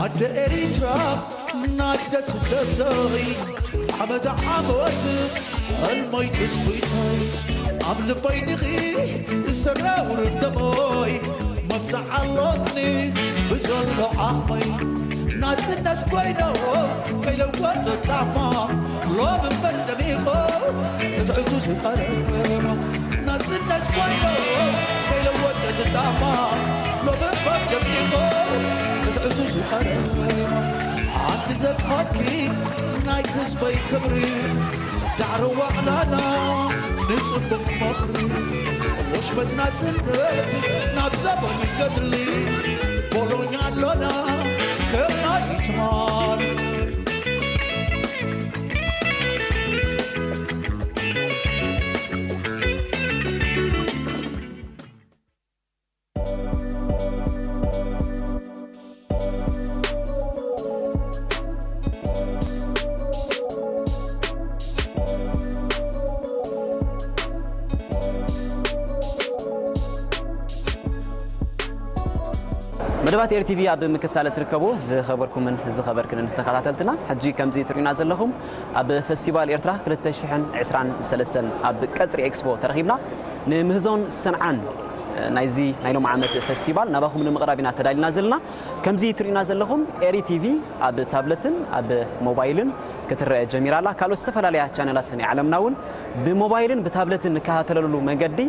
ኣደ ኤሪትራ ናደ ስደተይ ዓመት ዓመት ሕልመይ ትጽቢተይ ኣብ ልበይ ዲኺ ዝሰራውር ደመይ መብዛዕ ኣሎኒ ብዘሎ ዓቕመይ ናጽነት ኮይኖ ከይለወጥ ጣማ ሎም እምበር ደሚኾ ክትዕዙ ዝቀረባ ናጽነት ኮይኖ ከይለወጥ ጣማ ሎም እምበር ደሚኾ ክትዕዙ ዝቀረባ ሓንቲ ዘብሃትኪ ናይ ህዝበይ ክብሪ ዳዕሮ ዋዕላና ንጽቡቕ ምኽሪ ወሽመት ናጽነት ናብ ዘበን ገድሊ ቦሎኛ ኣሎና ከምና ይትማል መደባት ኤር ቲቪ ኣብ ምክትታል እትርከቡ ዝኸበርኩምን ዝኸበርክንን ተኸታተልትና፣ ሕጂ ከምዚ ትርእዩና ዘለኹም ኣብ ፈስቲቫል ኤርትራ ክልተ ሽሕን ዕስራን ሰለስተን ኣብ ቀጽሪ ኤክስፖ ተረኺብና ንምህዞን ሰንዓን ናይዚ ናይ ሎም ዓመት ፈስቲቫል ናባኹም ንምቕራብ ኢና ተዳሊና ዘለና። ከምዚ ትርእዩና ዘለኹም ኤሪ ቲቪ ኣብ ታብለትን ኣብ ሞባይልን ክትረአ ጀሚራ ኣላ። ካልኦት ዝተፈላለያ ቻነላት ናይ ዓለምና እውን ብሞባይልን ብታብለትን ንከታተለሉ መንገዲ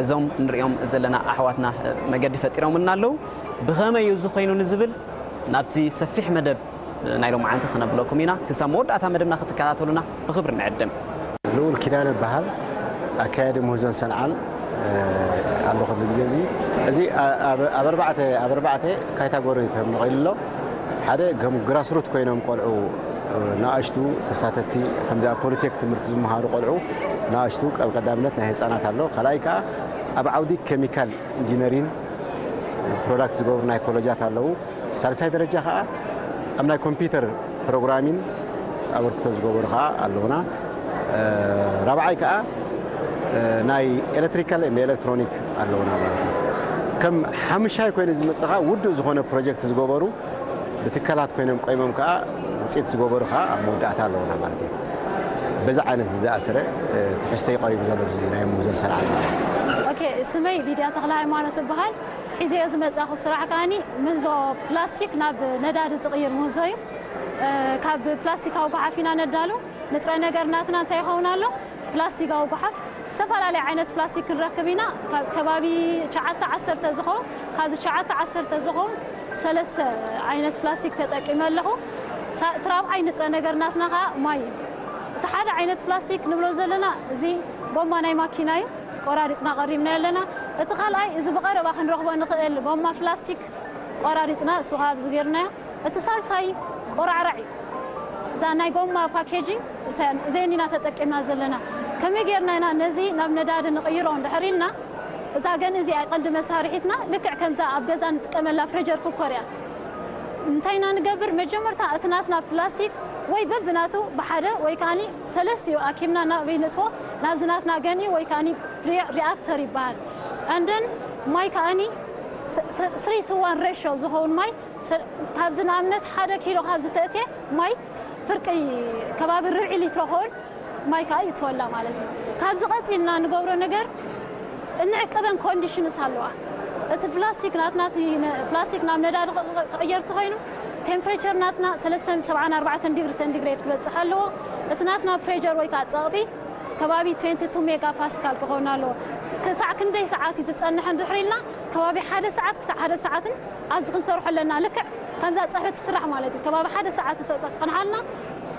እዞም ንሪኦም ዘለና ኣሕዋትና መንገዲ ፈጢሮምልና ኣለዉ። ብኸመይ እዩ እዚ ኮይኑ ንዝብል ናብቲ ሰፊሕ መደብ ናይ ሎማዓንቲ ክነብለኩም ኢና። ክሳብ መወዳእታ መደብና ክትከታተሉና ብኽብሪ ንዕድም። ልኡል ኪዳነ እበሃል። ኣካያዲ ምህዞን ሰንዓን ኣለኹ ኣብዚ ግዜ እዚ። እዚ ኣብ ኣርባዕተ ኣብ ኣርባዕተ ካታጎሪ ተምንቐኢሉ ኣሎ። ሓደ ከም ግራስሩት ኮይኖም ቆልዑ ንኣሽቱ ተሳተፍቲ ከምዚ ኣብ ፖሊቴክ ትምህርቲ ዝመሃሩ ቆልዑ ንኣሽቱ ኣብ ቀዳምነት ናይ ህፃናት ኣሎ። ካልኣይ ከዓ ኣብ ዓውዲ ኬሚካል ኢንጂነሪን ፕሮዳክት ዝገብሩ ናይ ኮለጃት ኣለዉ። ሳልሳይ ደረጃ ከዓ ኣብ ናይ ኮምፒውተር ፕሮግራሚን ኣበርክቶ ዝገበሩ ከዓ ኣለዉና። ራብዓይ ከዓ ናይ ኤሌክትሪካል ኤሌክትሮኒክ ኣለዉና ማለት እዩ። ከም ሓምሻይ ኮይኑ ዝመፅእ ከዓ ውዱእ ዝኾነ ፕሮጀክት ዝገበሩ ብትካላት ኮይኖም ቆይሞም ከዓ ውፅኢት ዝገበሩ ከዓ ኣብ መወዳእታ ኣለዉና ማለት እዩ። በዚ ዓይነት ዝኣሰረ ትሕዝቶ እዩ ቀሪቡ ዘሎ ናይ ሙዘን ሰርዓት ማለት እዩ። ስመይ ሊድያ ተኽለ ሃይማኖት እበሃል። ሒዘዮ ዝመጻኹ ስራሕ ከኣኒ ምህዞ ፕላስቲክ ናብ ነዳዲ ዝቕይር ምህዞ እዩ። ካብ ፕላስቲካዊ ጓሓፍ ኢና ነዳሉ። ንጥረ ነገር ናትና እንታይ ይኸውን ኣሎ? ፕላስቲካዊ ጓሓፍ። ዝተፈላለየ ዓይነት ፕላስቲክ ክንረክብ ኢና። ካብ ከባቢ ትሽዓተ ዓሰርተ ዝኸውን፣ ካብዚ ትሽዓተ ዓሰርተ ዝኸውን ሰለስተ ዓይነት ፕላስቲክ ተጠቂመ ኣለኹ። እቲ ራብዓይ ንጥረ ነገር ናትና ከዓ ማይ እዩ። እቲ ሓደ ዓይነት ፕላስቲክ ንብሎ ዘለና እዚ ጎማ ናይ ማኪና እዩ። ቆራሪፅና ቀሪብና ኣለና። እቲ ካልኣይ እዚ ብቐረባ ክንረኽቦ ንኽእል ጎማ ፕላስቲክ ቆራሪፅና እሱ ከዓ ኣብዚ ገይርናዮ። እቲ ሳልሳይ ቆራዕራዕ እዩ። እዛ ናይ ጎማ ፓኬጂንግ እዚአኒና ተጠቂምና ዘለና። ከመይ ገይርና ኢና ነዚ ናብ ነዳዲ ንቕይሮ እንድሕር ኢልና እዛ ገን እዚኣ ቀንዲ መሳርሒትና ልክዕ ከምዛ ኣብ ገዛ ንጥቀመላ ፍሬጀር ኩኮር እያ። እንታይ ኢና ንገብር? መጀመርታ እቲ ናትና ፕላስቲክ ወይ በብናቱ ብሓደ ወይ ከዓኒ ሰለስቲኡ ኣኪብና ናበይ ንእትዎ? ናብዚ ናትና ገንኢ ወይ ከዓኒ ሪኣክተር ይበሃል። And then ማይ ከዓኒ ስሪ ቱ ዋን ሬሾ ዝኸውን ማይ ካብዚ ንኣብነት ሓደ ኪሎ ካብዚ ተእትየ ማይ ፍርቂ ከባቢ ርብዒ ሊትሮ ክኸውን ማይ ከዓ ይእትወላ ማለት እዩ። ካብዚ ቀፂልና ንገብሮ ነገር እንዕቅበን ኮንዲሽንስ ኣለዋ። እቲ ፕላስቲክ ናትና እቲ ፕላስቲክ ናብ ነዳዲ ክቕየር እንተኾይኑ ቴምፕሬቸር ናትና ሰለስተ ሚእቲ ሰብዓን ኣርባዕተን ዲግሪ ሰንቲግሬድ ክበፅሕ ኣለዎ። እቲ ናትና ፕሬጀር ወይ ከዓ ፀቕጢ ከባቢ ትዌንቲ ቱ ሜጋ ፓስካል ክኸውን ኣለዎ። ክሳዕ ክንደይ ሰዓት እዩ ዝፀንሕ እንድሕር ኢልና ከባቢ ሓደ ሰዓት ክሳዕ ሓደ ሰዓትን ኣብዚ ክንሰርሖ ኣለና። ልክዕ ከምዛ ፀብሒ ትስራሕ ማለት እዩ። ከባቢ ሓደ ሰዓት ዝፀንሓልና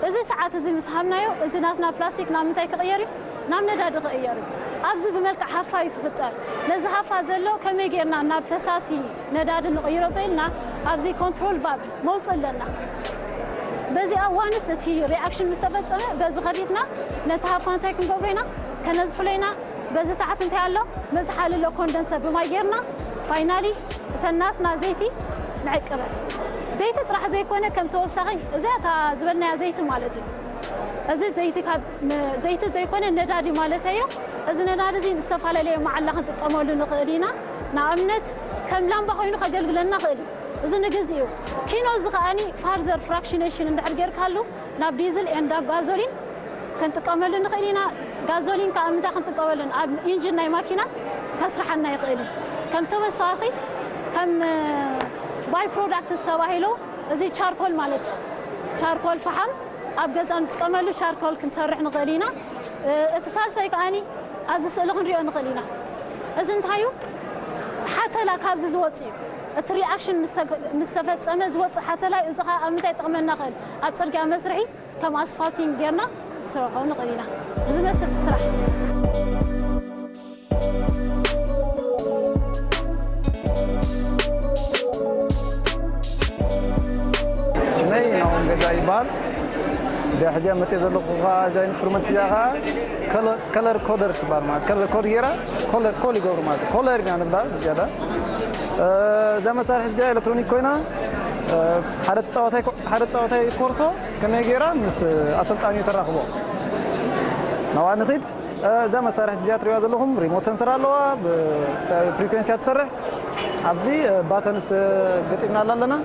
እዚ ሰዓት እዚ ምስ ሃብናዮ እዚ ናትና ፕላስቲክ ናብ ምንታይ ክቕየር እዩ? ናብ ነዳዲ ክቕየር እዩ። ኣብዚ ብመልክዕ ሃፋ እዩ ክፍጠር። ነዚ ሃፋ ዘሎ ከመይ ጌርና ናብ ፈሳሲ ነዳዲ ንቕይሮ ተኢልና ኣብዚ ኮንትሮል ቫልቭ መውፅእ ኣለና። በዚኣ ዋንስ እቲ ሪኣክሽን ምስ ተፈፀመ በዚ ከፊትና ነቲ ሃፋ እንታይ ክንገብሮ ኢና? ከነዝሕሎ ኢና። በዚ ታሕቲ እንታይ ኣሎ? መዝሓሊ ኣሎ ኮንደንሰር ብማይ ጌርና ፋይናሊ እተን ናትና ዘይቲ ንዕቅበን። ዘይቲ ጥራሕ ዘይኮነ ከም ተወሳኺ እዚኣ እታ ዝበልናያ ዘይቲ ማለት እዩ። እዚ ዘይቲ ካብ ዘይቲ ዘይኮነ ነዳዲ ማለት እዩ። እዚ ነዳዲ እዚ ዝተፈላለየ መዓላ ክንጥቀመሉ ንኽእል ኢና። ንኣብነት ከም ላምባ ኮይኑ ከገልግለና ይኽእል እዩ። እዚ ንግዜኡ እዩ። ኪኖ እዚ ከኣኒ ፋርዘር ፍራክሽኔሽን እንድሕር ጌርካሉ ናብ ዲዝል ኤንድ ናብ ጋዞሊን ክንጥቀመሉ ንኽእል ኢና። ጋዞሊን ከዓ ምንታይ ክንጥቀመሉ? ኣብ ኢንጂን ናይ ማኪና ከስርሓና ይኽእል እዩ። ከም ተወሳኺ ከም ባይ ፕሮዳክት ተባሂሉ እዚ ቻርኮል ማለት ቻርኮል ፈሓም ኣብ ገዛ ንጥቀመሉ ቻርኮል ክንሰርሕ ንኽእል ኢና። እቲ ሳልሳይ ከኣኒ ኣብዚ ስእሊ ክንሪኦ ንኽእል ኢና። እዚ እንታይ እዩ? ሓተላ ካብዚ ዝወፅእ እዩ። እቲ ሪኣክሽን ምስ ተፈ- ምስ ተፈፀመ ዝወፅእ ሓተላ እዩ። እዚ ከዓ ኣብ ምንታይ ይጠቕመና ይኽእል? ኣብ ፅርግያ መስርሒ ከም ኣስፋልቲን ጌርና ንሰርሖ ንኽእል ኢና። ዝመስል እቲ ስራሕ። ሽመይ ናሆም ገዛ ይበሃል። እዚኣ ሕዚኣ መፅእ ዘለኹ ከዓ እዛ ኢንስትሩመንት እዚኣ ከዓ ከለር ኮደር ትበሃል ማለት ከለር ኮድ ገይራ ኮለር ኮል ይገብሩ ማለት ኮለር ኢና ንብላ ዝያዳ። እዛ መሳርሒ እዚኣ ኤሌክትሮኒክ ኮይና ሓደ ተፃዋታይ ኮርሶ ከመይ ገይራ ምስ ኣሰልጣኒ ተራኽቦ ናብኣ ንኺድ። እዛ መሳርሒት እዚኣ ትሪእዋ ዘለኹም ሪሞት ሰንሰር ኣለዋ፣ ብፍሪኩንሲ እያ ትሰርሕ። ኣብዚ ባተንስ ገጢምናላ ኣለና።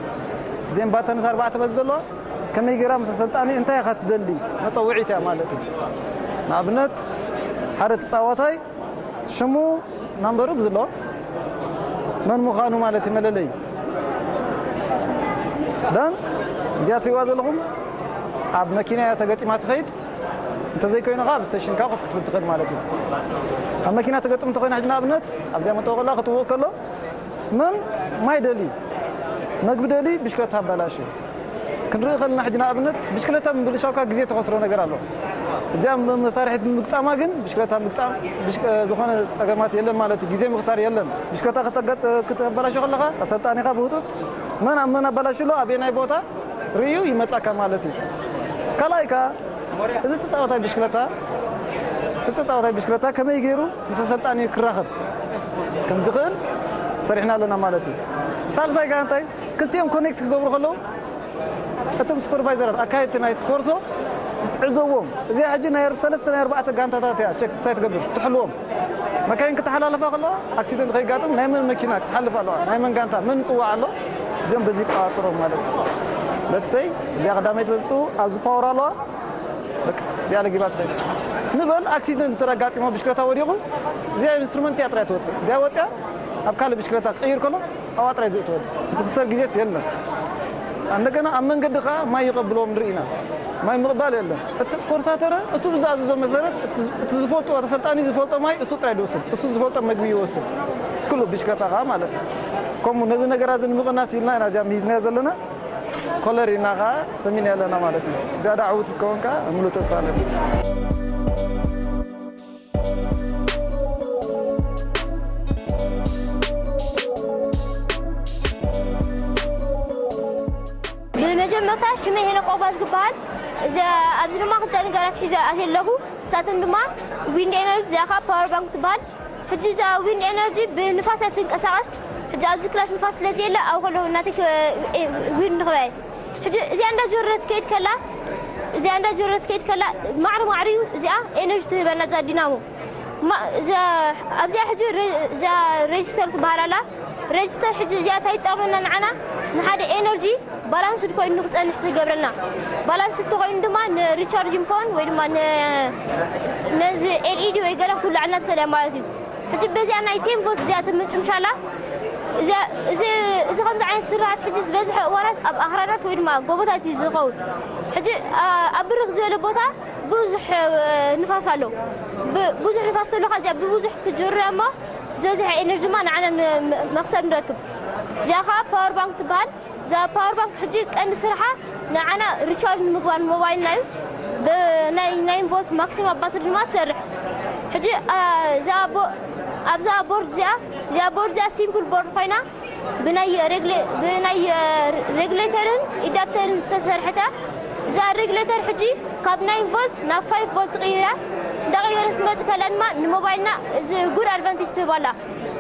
እዚአን ባተንስ ኣርባዕተ በዚ ዘለዋ ከመይ ገይራ ምስ ኣሰልጣኒ እንታይ ኢኻ ትደሊ መፀውዒት እያ ማለት እዩ። ንኣብነት ሓደ ተፃዋታይ ሽሙ ናምበሩ ብዝሎ መን ምዃኑ ማለት እዩ መለለይ። ደን እዚኣ ትሪእዋ ዘለኹም ኣብ መኪና እያ ተገጢማ ትኸይድ። እንተዘይኮይኑ ከዓ ኣብ ስቴሽንካ ኮፍ ክትብል ትኽእል ማለት እዩ። ኣብ መኪና ትገጥም እንተኮይና ሕጂ ንኣብነት ኣብዚኣ መጠወ ከላ ክትውቕ ከሎ መን ማይ ደሊ መግቢ ደሊ ብሽክለታ ኣባላሽ ክንርኢ ከለና ሕጂ ንኣብነት ብሽክለታ ምብልሻውካ ግዜ ተኸስሮ ነገር ኣሎ። እዚኣ መሳርሒት ምግጣማ ግን ብሽክለታ ምግጣም ዝኾነ ፀገማት የለን ማለት እዩ። ግዜ ምኽሳር የለን። ብሽክለታ ከተበላሾ ከለኻ ኣሰልጣኒኻ ብህፁፅ መን ኣብ መን ኣባላሽሎ ኣበየናይ ቦታ ርእዩ ይመጻካ ማለት እዩ። ካልኣይ ከኣ እዚ ተጻዋታይ ብሽክለታ እዚ ተጻዋታይ ብሽክለታ ከመይ ገይሩ ምስ ኣሰልጣኒ ክራኸብ ከም ዝኽእል ሰሪሕና ኣለና ማለት እዩ። ሳልሳይ ከኣ እንታይ ክልቲኦም ኮኔክት ክገብሩ ከለዉ እቶም ሱፐርቫይዘራት ኣካየድቲ ናይቲ ኮርሶ ዝትዕዘብዎም እዚኣ ሕጂ ናይ ሰለስተ ናይ ኣርባዕተ ጋንታታት እያ ቸክ ሳይ ትገብር ትሕልዎም መካይን ክተሓላለፋ ከለዋ ኣክሲደንት ከይጋጥም ናይ መን መኪና ክትሓልፍ ኣለዋ ናይ መን ጋንታ መን ይፅዋዕ ኣሎ እዚኦም በዚ ይቆፃፀሮም ማለት እዩ። ለትሰይ እዚኣ ቀዳመይቲ በዝጡ ኣብዚ ፓወር ኣለዋ በቃ እዚኣ ለጊባ ትኸይድ ንበል ኣክሲደንት እንተረጋጢሞ ብሽክለታ ወዲቑ እዚኣ ኢንስትሩመንት እያ ጥራይ ትወፅእ እዚኣ ወፅያ ኣብ ካልእ ብሽክለታ ክቕይር ከሎ ኣብኣ ጥራይ ዝእትወሉ ዝኽሰር ግዜስ የለን። እንደገና ኣብ መንገዲ ከዓ ማይ ይቐብሎም ንርኢ ኢና። ማይ ምቕባል የለን። እቲ ኮርሳተረ እሱ ብዝኣዘዞ መሰረት እቲ ዝፈልጦ ተሰልጣኒ ዝፈልጦ ማይ እሱ ጥራይ ድወስድ እሱ ዝፈልጦ መግቢ ይወስድ ኩሉ ብሽክለታ ከዓ ማለት እዩ። ከምኡ ነዚ ነገራት እዚ ንምቕናስ ኢልና ኢና እዚኣ ምሂዝናዮ ዘለና። ኮለር ኢና ከዓ ሰሚና ኣለና ማለት እዩ። ዝያዳ ዕውት ክከውን ከዓ ምሉእ ተስፋ ኣለኒ። ብመጀመርታ ሽመይ ሄኖክ ቆባዝ ክበሃል። እዚ ኣብዚ ድማ ክልተ ነገራት ሒዘ ኣትየ ኣለኹ። ንሳተን ድማ ዊንድ ኤነርጂ እዚኣ ከዓ ፓወር ባንክ ትበሃል። ሕጂ እዛ ዊንድ ኤነርጂ ብንፋስ እያ ትንቀሳቐስ። ሕጂ ኣብዚ ክላስ ንፋስ ስለ ዘየለ ኣብኡ ከለኹ እናተይ ዊንድ ንኽበያ እየ። ሕጂ እዚኣ እንዳዞረት ከይድ ከላ እዚኣ እንዳዞረት ከይድ ከላ ማዕረ ማዕሪኡ እዚኣ ኤነርጂ ትህበና እዛ ዲናሞ ኣብዚኣ ሕጂ እዛ ሬጅስተር ትበሃል ኣላ። ሬጅስተር ሕጂ እዚኣ እንታይ ይጠቕመና ንዓና ንሓደ ኤነርጂ ባላንስድ ኮይኑ ንክፀንሕ ትገብረና። ባላንስ እንተኮይኑ ድማ ንሪቻርጅን ፎን ወይ ድማ ነዚ ኤልኢዲ ወይ ገለ ክትውላዕና ትኽእል እያ ማለት እዩ። ሕጂ በዚኣ ናይ ቴን ቮልት እዚኣ ትምንጭምሻላ እዚ ከምዚ ዓይነት ስራሓት ሕጂ ዝበዝሐ እዋናት ኣብ ኣኽራናት ወይ ድማ ጎቦታት እዩ ዝኸውን። ሕጂ ኣብ ብርኽ ዝበለ ቦታ ብዙሕ ንፋስ ኣሎ። ብዙሕ ንፋስ ተሎ ከዚኣ ብብዙሕ ክጅርያ እሞ ዝበዝሐ ኤነርጂ ድማ ንዓና መክሰብ ንረክብ። እዚኣ ከዓ ፓወር ባንክ ትበሃል። እዛ ፓወር ባንክ ሕጂ ቀንዲ ስርሓ ንዓና ሪቻርጅ ንምግባር ሞባይልና እዩ። ብናይ ናይን ቮልት ማክሲማ ባትሪ ድማ ትሰርሕ። ሕጂ ኣብዛ ቦርድ እዚኣ እዚኣ ቦርድ እዚኣ ሲምፕል ቦርድ ኮይና ብናይ ሬግሌተርን ኢዳፕተርን ዝተሰርሐት እያ። እዛ ሬግሌተር ሕጂ ካብ ናይን ቮልት ናብ ፋይቭ ቮልት ትቕይር እያ። እንዳቐየረት ትመፅእ ከላ ድማ ንሞባይልና እዚ ጉድ ኣድቫንቴጅ ትህብ ኣላ።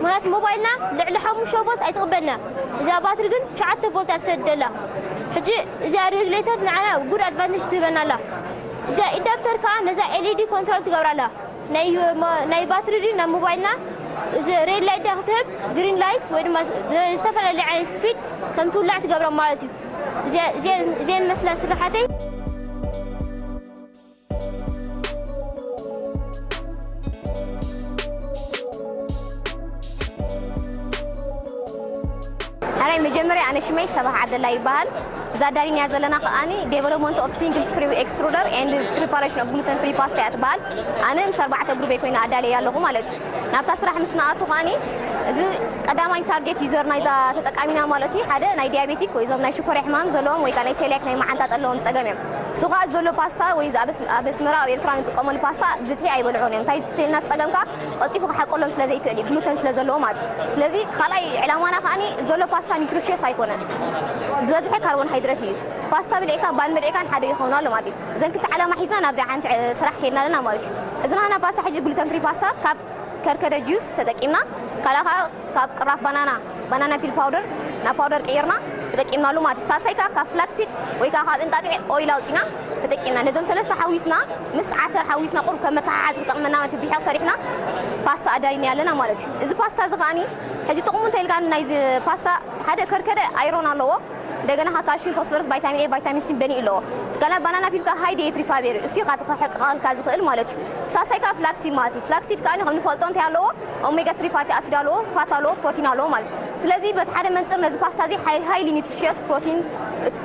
ምክንያቱ ሞባይልና ልዕሊ ሓሙሽተ ቮልት ኣይትቕበልና። እዚኣ ባትሪ ግን ትሽዓተ ቮልት እያ ትሰደላ። ሕጂ እዚኣ ሬግሌተር ንዓና ጉድ ኣድቫንቴጅ ትህበና ኣላ። እዚኣ ኢዳፕተር ከዓ ነዛ ኤልኢዲ ኮንትሮል ትገብራ ኣላ። ናይ ባትሪ ድዩ ናብ ሞባይልና እዚ ሬድ ላይት ክትህብ ግሪን ላይት ወይ ድማ ዝተፈላለዩ ዓይነት ስፒድ ከም ትውላዕ ትገብሮም ማለት እዩ። እዚአን መስላ ስራሓተይ። ሓራይ መጀመርያ ኣነ ሽመይ ሰባሕ ዓብደላ ይበሃል። እዛ ኣዳሊናያ ዘለና ከኣኒ development of single screw extruder and preparation of gluten free pasta እያ ትበሃል። ኣነ ምስ ኣርባዕተ ግሩበይ ኮይነ ኣዳልየ ኣለኹ ማለት እዩ። ናብታ ስራሕ ምስ ንኣቱ ከኣኒ እዚ ቀዳማይ ታርጌት ዩዘር ናይዛ ተጠቃሚና ማለት እዩ ሓደ ናይ ዲያቤቲክ ወይ እዞም ናይ ሽኮርያ ሕማም ዘለዎም ወይ ከዓ ናይ ሴሊያክ ናይ መዓንጣ ዘለዎም ፀገም እዮም። እሱ ከዓ ዘሎ ፓስታ ወይ ኣብ ኣስመራ ኣብ ኤርትራ ንጥቀመሉ ፓስታ ብዝሒ ኣይበልዖን እዮም። እንታይ ተልና ፀገም ከዓ ቀልጢፉ ክሓቀሎም ስለ ዘይክእል እዩ ግሉተን ስለ ዘለዎ ማለት እዩ። ስለዚ ካልኣይ ዕላማና ከዓኒ ዘሎ ፓስታ ኒትሪሽየስ ኣይኮነን። ዝበዝሐ ካርቦን ሃይድረት እዩ። ፓስታ ብልዕካ ባን ብልዕካን ሓደ ይኸውን ኣሎ ማለት እዩ። እዘን ክልተ ዓላማ ሒዝና ናብዚ ሓንቲ ስራሕ ከይድና ኣለና ማለት እዩ። እዚ ናህና ፓስታ ሕጂ ግሉተን ፍሪ ፓስታ ካብ ከርከደ ጁስ ተጠቂምና ካልኣ ከዓ ካብ ቅራፍ ባናና ባናና ፒል ፓውደር ናብ ፓውደር ቀይርና ተጠቂምናሉ ማለት እዩ። ሳልሳይ ከዓ ካብ ፍላክሲድ ወይ ከዓ ካብ እንጣጢዕ ኦይል ኣውፂና ተጠቂምና ነዞም ሰለስተ ሓዊስና ምስ ዓተር ሓዊስና ቁሩብ ከም መተሓሓዚ ክጠቕመና ማለት እዩ ብሒቕ ሰሪሕና ፓስታ ኣዳሊና ኣለና ማለት እዩ። እዚ ፓስታ እዚ ከዓኒ ሕጂ ጥቕሙ እንታይ ኢልካ ናይዚ ፓስታ ሓደ ከርከደ ኣይሮን ኣለዎ እንደገና ካ ካልሽን ፎስፈረስ ቫይታሚን ኤ ቫይታሚን ሲ በኒ ኣለዎ። ገና ባናና ፊልካ ሃይ ዲኤትሪ ፋይበር እዩ እሱ ካ ተኸሕቅቃልካ ዝኽእል ማለት እዩ። ሳልሳይ ካ ፍላክሲድ ማለት እዩ። ፍላክሲድ ከዓኒ ከም ንፈልጦ እንታይ ኣለዎ ኦሜጋ ስሪ ፋቲ ኣሲድ ኣለዎ ፋት ኣለዎ ፕሮቲን ኣለዎ ማለት እዩ። ስለዚ በቲ ሓደ መንፅር ነዚ ፓስታ እዚ ሃይሊ ኒትሪሽየስ ፕሮቲን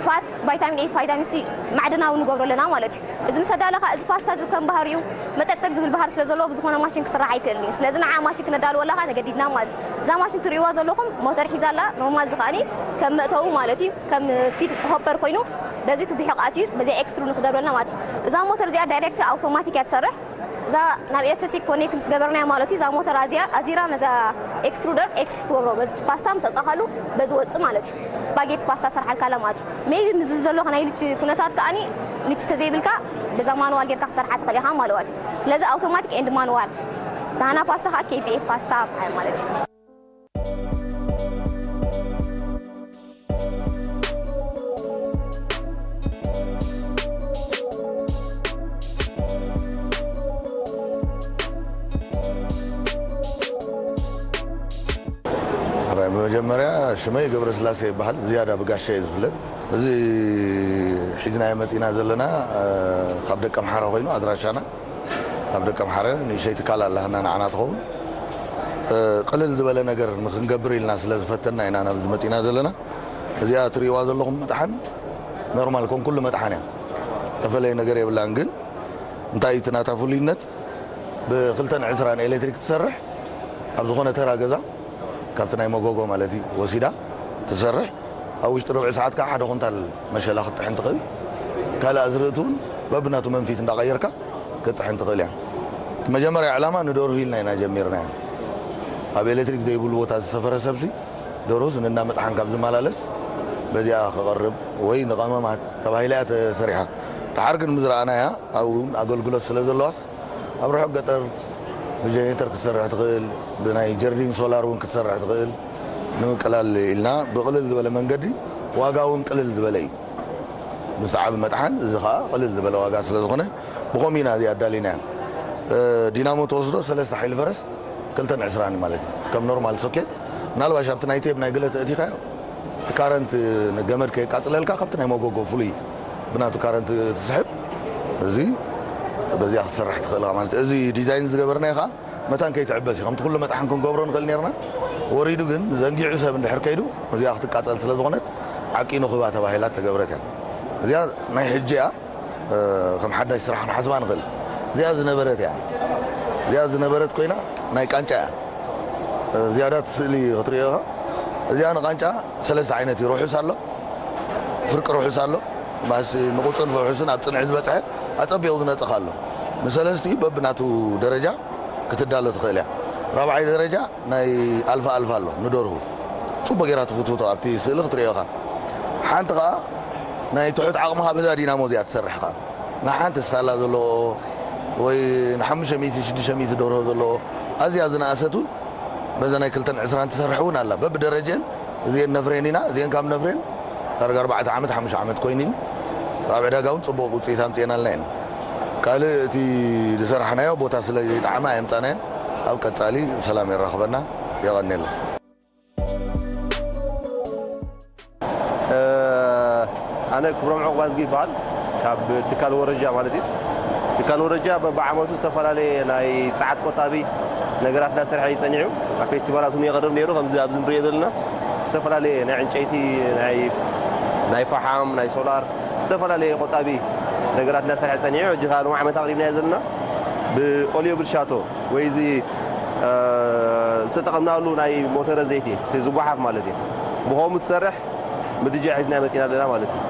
ፋት ቫይታሚን ኤ ቫይታሚን ሲ ማዕድናዊ ንገብሮ ኣለና ማለት እዩ። እዚ ምስ ኣዳለኻ እዚ ፓስታ እዚ ከም ባህሪኡ መጠቅጠቅ ዝብል ባህሪ ስለ ዘለዎ ብዝኾነ ማሽን ክስራሕ ኣይክእልን እዩ። ስለዚ ንዓ ማሽን ክነዳልወላ ከዓ ተገዲድና ማለት እዩ። እዛ ማሽን ትርእይዋ ዘለኹም ሞተር ሒዛ ኣላ ኖርማል እዚ ከዓኒ ከም መእተዊ ማለት እዩ ከም ፊድ ሆፐር ኮይኑ በዚ ትቢሑ ክኣትዩ በዚኣ ኤክስትሩድ ንክገብረልና ማለት እዩ። እዛ ሞተር እዚኣ ዳይሬክት ኣውቶማቲክ እያ ትሰርሕ። እዛ ናብ ኤሌክትሪክ ኮኔክት ምስ ገበርናያ ማለት እዩ እዛ ሞተር ኣዚያ ኣዚራ ነዛ ኤክስትሩደር ኤክስ ትገብሮ በዚ ፓስታ ምስ ኣውፃእካሉ በዚ ወፅእ ማለት እዩ። ስፓጌቲ ፓስታ ሰርሓልካ ኣላ ማለት እዩ። ሜይቢ ምስዚ ዘሎ ናይ ልቺ ኩነታት ከዓኒ ልቺ ተዘይብልካ በዛ ማኑዋል ጌርካ ክሰርሓ ትኽእል ኢኻ ማለት እዩ። ስለዚ ኣውቶማቲክ ኤንድ ማኑዋል ዛና ፓስታ ከዓ ኬፒኤ ፓስታ በዓል ማለት እዩ። ብመጀመርያ ሽመይ ገብረስላሴ ይበሃል። ዝያዳ ብጋሻ እየ ዝፍለጥ። እዚ ሒዝናዮ መፂና ዘለና ካብ ደቂ ኣምሓራ ኮይኑ ኣድራሻና ኣብ ደቂ ኣምሓረ ንእሽተይ ትካል ኣላህና ንዓና ትኸውን ቅልል ዝበለ ነገር ንክንገብር ኢልና ስለ ዝፈተና ኢና ናብዚ መፂና ዘለና። እዚኣ ትርእይዋ ዘለኹም መጥሓን ኖርማል ከም ኩሉ መጥሓን እያ፣ ተፈለየ ነገር የብላን። ግን እንታይ እቲ ናታ ፍሉይነት ብክልተን ዕስራን ኤሌክትሪክ ትሰርሕ ኣብ ዝኾነ ተራ ገዛ ካብቲ ናይ መጎጎ ማለት እዩ ወሲዳ ትሰርሕ። ኣብ ውሽጢ ርብዒ ሰዓት ከዓ ሓደ ኩንታል መሸላ ክትጥሕን ትኽእል። ካልእ ኣዝርእቲ እውን በብናቱ መንፊት እንዳቐየርካ ክትጥሕን ትኽእል እያ። መጀመርያ ዕላማ ንደርሁ ኢልና ኢና ጀሚርናያ። ኣብ ኤሌክትሪክ ዘይብሉ ቦታ ዝሰፈረ ሰብሲ ደርሁስ ንናምጥሓን ካብ ዝመላለስ በዚኣ ክቐርብ ወይ ንቐመማት ተባሂላ እያ ተሰሪሓ። ደሓር ግን ምዝረኣናያ ኣብኡ እውን ኣገልግሎት ስለ ዘለዋስ ኣብ ርሑቕ ገጠር ብጀኔተር ክትሰርሕ ትኽእል፣ ብናይ ጀርዲን ሶላር እውን ክትሰርሕ ትኽእል። ንምቅላል ኢልና ብቕልል ዝበለ መንገዲ ዋጋ እውን ቅልል ዝበለ እዩ። ብሰዓብ መጥሓን እዚ ከዓ ቅልል ዝበለ ዋጋ ስለ ዝኾነ ብኸምኡ ኢና እዚ ኣዳሊናያ። ዲናሞ ተወስዶ ሰለስተ ሓይሊ ፈረስ ክልተን ዕስራን ማለት እዩ። ከም ኖርማል ሶኬት ምናልባሽ ኣብቲ ናይ ቴብ ናይ ግለ ተእቲኻዮ እቲ ካረንት ገመድ ከየቃፅለልካ ካብቲ ናይ መጎጎ ፍሉይ ብናቱ ካረንት ትስሕብ። እዚ በዚኣ ክትሰርሕ ትኽእል ኢኻ ማለት እዩ። እዚ ዲዛይን ዝገበርናዮ ከዓ መታን ከይትዕበስ እዩ። ከምቲ ኩሉ መጥሓን ክንገብሮ ንኽእል ነርና። ወሪዱ ግን ዘንጊዑ ሰብ እንድሕር ከይዱ እዚኣ ክትቃፀል ስለ ዝኾነት ዓቂኑ ክባ ተባሂላ ተገብረት እያ። እዚኣ ናይ ሕጂ እያ። ከም ሓዳሽ ስራሕ ክንሓስባ ንኽእል። እዚኣ ዝነበረት እያ። እዚኣ ዝነበረት ኮይና ናይ ቃንጫ እያ። ዝያዳ እቲ ስእሊ ክትርእዮ ኢኻ። እዚኣ ንቃንጫ ሰለስተ ዓይነት እዩ። ርሑስ ኣሎ፣ ፍርቂ ርሑስ ኣሎ፣ ማስ ንቁፅን ፍሑስን ኣብ ፅንዒ ዝበፅሐ ኣፀቢቑ ዝነፅኽ ኣሎ። ንሰለስቲኡ በብናቱ ደረጃ ክትዳሎ ትኽእል እያ። ራብዓይ ደረጃ ናይ ኣልፋ ኣልፋ ኣሎ ንደርሁ ፅቡቅ ጌራ ትፍትፍቶ ኣብቲ ስእሊ ክትሪኦ ኢኻ። ሓንቲ ከዓ ናይ ትሑት ዓቕሚ ካብ እዛ ዲናሞ እዚኣ ትሰርሕ ከዓ ንሓንቲ ስታላ ዘለዎ ወይ ንሓሙሽተ ሚእቲ ሽዱሽተ ሚእቲ ደርሆ ዘለዎ ኣዝያ ዝነኣሰት እውን በዛ ናይ ክልተን ዕስራን ትሰርሕ እውን ኣላ። በብደረጀን እዚአን ነፍሬን ኢና፣ እዚአን ካብ ነፍሬን ዳርጋ ኣርባዕተ ዓመት ሓሙሽተ ዓመት ኮይኑ እዩ። ኣብ ዕዳጋ እውን ፅቡቕ ውፅኢት ኣምፅኤናልና እየን። ካልእ እቲ ዝሰራሕናዮ ቦታ ስለ ዘይጠዓመ ኣየምፃናየን። ኣብ ቀጻሊ ሰላም የራኽበና። የቐኔልና። ኣነ ክብሮም ዕቑባዝጊ ይበሃል። ካብ ትካል ወረጃ ማለት እዩ። ትካል ወረጃ በብዓመቱ ዝተፈላለየ ናይ ጸዓት ቆጣቢ ነገራት እናሰርሐ እዩ ጸኒዑ። ኣብ ፌስቲቫላት እውን የቕርብ ነይሩ። ከምዚ ኣብዚ ንሪኦ ዘለና ዝተፈላለየ ናይ ዕንጨይቲ፣ ናይ ናይ ፈሓም፣ ናይ ሶላር ዝተፈላለየ ቆጣቢ ነገራት እናሰርሐ ጸኒዑ። ሕጂ ከዓ ሎም ዓመት ኣቕሪብናዮ ዘለና ብኦልዮ ብርሻቶ ወይ እዚ ዝተጠቐምናሉ ናይ ሞተረ ዘይቲ እቲ ዝጓሓፍ ማለት እዩ። ብኸምኡ ትሰርሕ ምድጃ ሒዝና መፂና ኣለና ማለት እዩ።